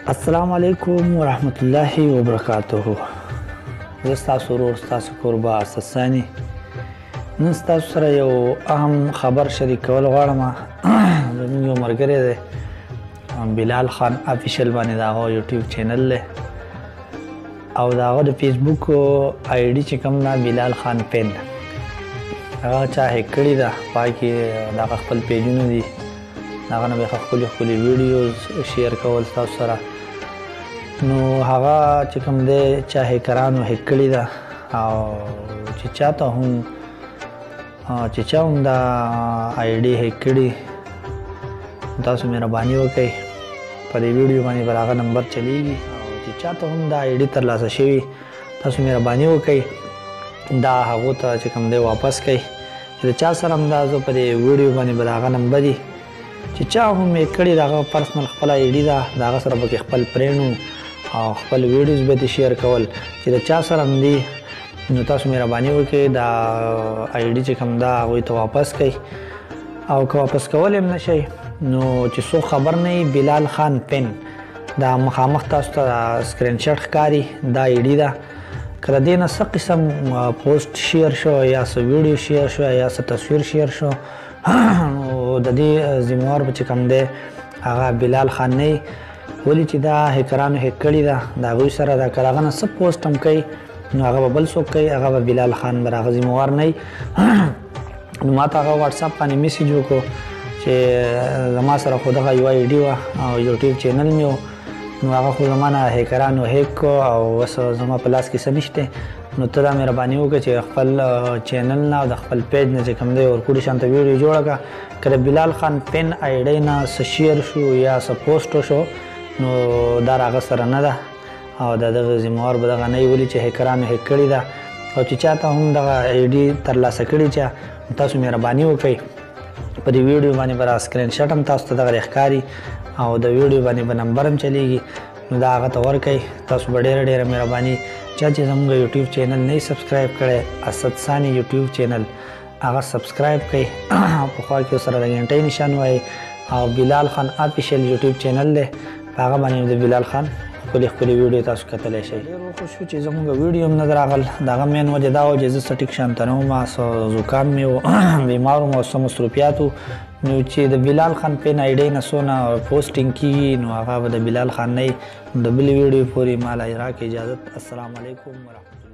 السلام علیکم ورحمت الله وبرکاته. زه ستاسو ورور، ستاسو کوربه اسد ثاني. نن ستاسو سره یو اهم خبر شریک کول غواړم. زموږ یو ملګری دی بلال خان افیشل باندې د هغه یوټیوب چینل دی او د هغه د فیسبوک آی ډي چې کوم ده، بلال خان پین، هغه چا هیک کړې ده. پای کې د هغه خپل پیجونه دي، هغه نه به ښکلې ښکلې ویډیوز شیر کول تاسو سره. نو هغه چې کوم دی، چا هیکرانو هیک کړې ده او چې چا هم دا آی ډي هیک کړي، تاسو مهرباني وکړئ، په دې ویډیو باندې به هغه نمبر چلیږي او چې چاته هم دا آی ډي ترلاسه شوي، تاسو مهرباني وکړئ، دا هغو ته چې کوم دی واپس کړئ. چې د چا سره هم دا، زه په دې ویډیو باندې به د هغه نمبر دي، چې چا هم یې کړي، د هغه پرسنل خپله آی ډي ده، د هغه سره پکې خپل فرینډو او خپل ویډیوز به دې شیر کول. چې د چا سره هم دي، نو تاسو مهرباني وکړئ، دا آی ډي چې کوم ده هغوی ته واپس کړئ او که واپس کول هم نه شئ، نو چې څوک خبر نه وي، بلال خان پین، دا مخامخ تاسو ته سکرین شاټ ښکاري، دا آی ډي ده. که د دې نه څه قسم پوسټ شیر شو یا څه ویډیو شیر شو یا څه تصویر شیر شو، نو د دې ذمهوار به چې کوم دی هغه بلال خان نه، ولې چې دا هیکرانو هیک کړې ده، د هغوی سره دا. که هغه نه څه پوسټ هم کوي، نو هغه به بل څوک کوي، هغه به بلال خان به هغه ذمهوار نه. نو ما ته هغه واتساپ باندې میسج وکړو چې زما سره خو دغه یوه آی ډي وه او یوټیوب چینل مې و، نو هغه خو زما نه هیکرانو هیک کړو او اوس زما په لاس کې څه نشته. نو ته دا مهرباني وکړه چې خپل چینل نه او د خپل پیج نه چې کوم دی ورکوټي شانته ویډیو جوړه کړه. که د بلال خان پین آی ډي نه څه شیر شو یا څه پوسټ شو، نو دا هغه سره نه ده او د دغه ذمهوار به دغه نه وي، ولې چې هیکرانو هیک کړې ده. او چې چاته هم دغه آی ډي ترلاسه کړي چا، تاسو مهرباني وکړئ، په دې ویډیو باندې به سکرین شاټ هم تاسو ته دغه ښکاري او د ویډیو باندې به نمبر هم چلیږي، نو دا هغه ته ورکړئ. تاسو به ډېره ډېره مهرباني. چا چې زموږ یوټیوب چینل نه سبسکرایب کړی، اسد ثاني یوټیوب چینل، هغه سبسکرایب کړئ، په خوا کې سره د ګنټۍ نشان وایي او بلال خان افیشل یوټیوب چینل دی، په هغه باندې د بلال خان ښکلې ښکلې ویډیو تاسو کتلی شئ. ډېر خوښ شو چې زموږ ویډیو هم نه راغل. د هغه مین وجه دا وه چې زه څه ټیک شانته نه وم، څه زکام مې و، بیمار وم او څه مصروفیات وو. نو چې د بلال خان پین آی ډي نه څونه پوسټینګ کیږي، نو هغه به د بلال خان نه. د بلې ویډیو پورې ما له راکړئ اجازت. السلام علیکم ورحمت